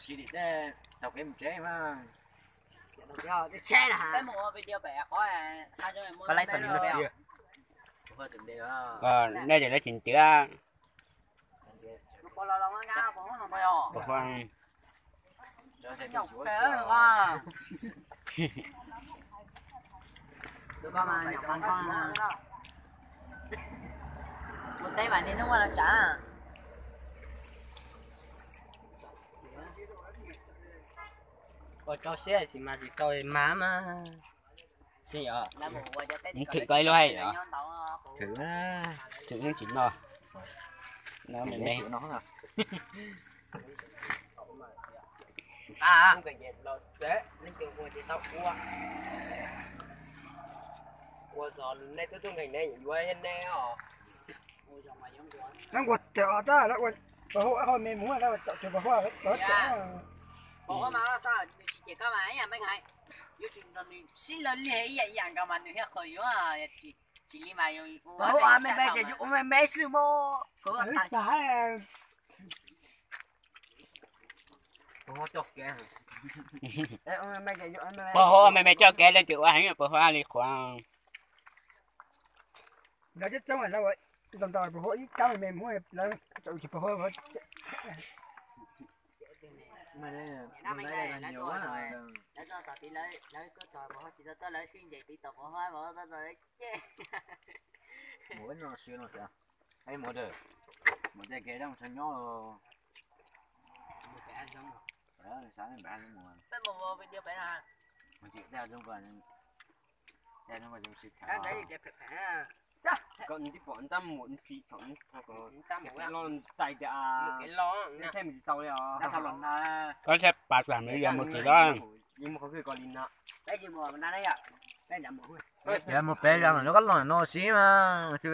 Tsis dim tej, taug kev mus tsev mas. Peb mus ua video pem qhov, peb laib xaus li no. Nej ces lawv tsis ntiav. Ua teb mas niaj hnub ua lawv tsav. Ua rau siab tsis mas tsis rau mas mas. Thwm koj ib lub hais os. Thwm, thwm yeej tsis noj. No me me. Ua zog nej twb tuaj nkeeg ne yuav ne os. Lawv ua cawm tab lawv ua, pos huab qhov me muag lawv ua txaus cawm pos huab lawv cawm. Pos huab mas tsis cem koj mas ib yam npeej hais, yuav tsum nrog nws sib law liag ib yam ib yam nkaus mas nws thiaj qhov yuav. Tsis li mas pos huab me me ces ua me me xwb mas. Pos huab me me coj kev leej twg ua heev pos huab li qhuav. Lawv coob coob lawv ua ntau ntau pos huab ib kab me me muab lawv tsis pos huab. Mus tej kev zoo tshaj nyob los. Koj tib pom ntab mus tsis thaum los tais tias, thaij mus tsis tau li os. Koj thiaj pas tam yog mus tsis tau. Yog mus pem zos lawm koj los no siv mas tsis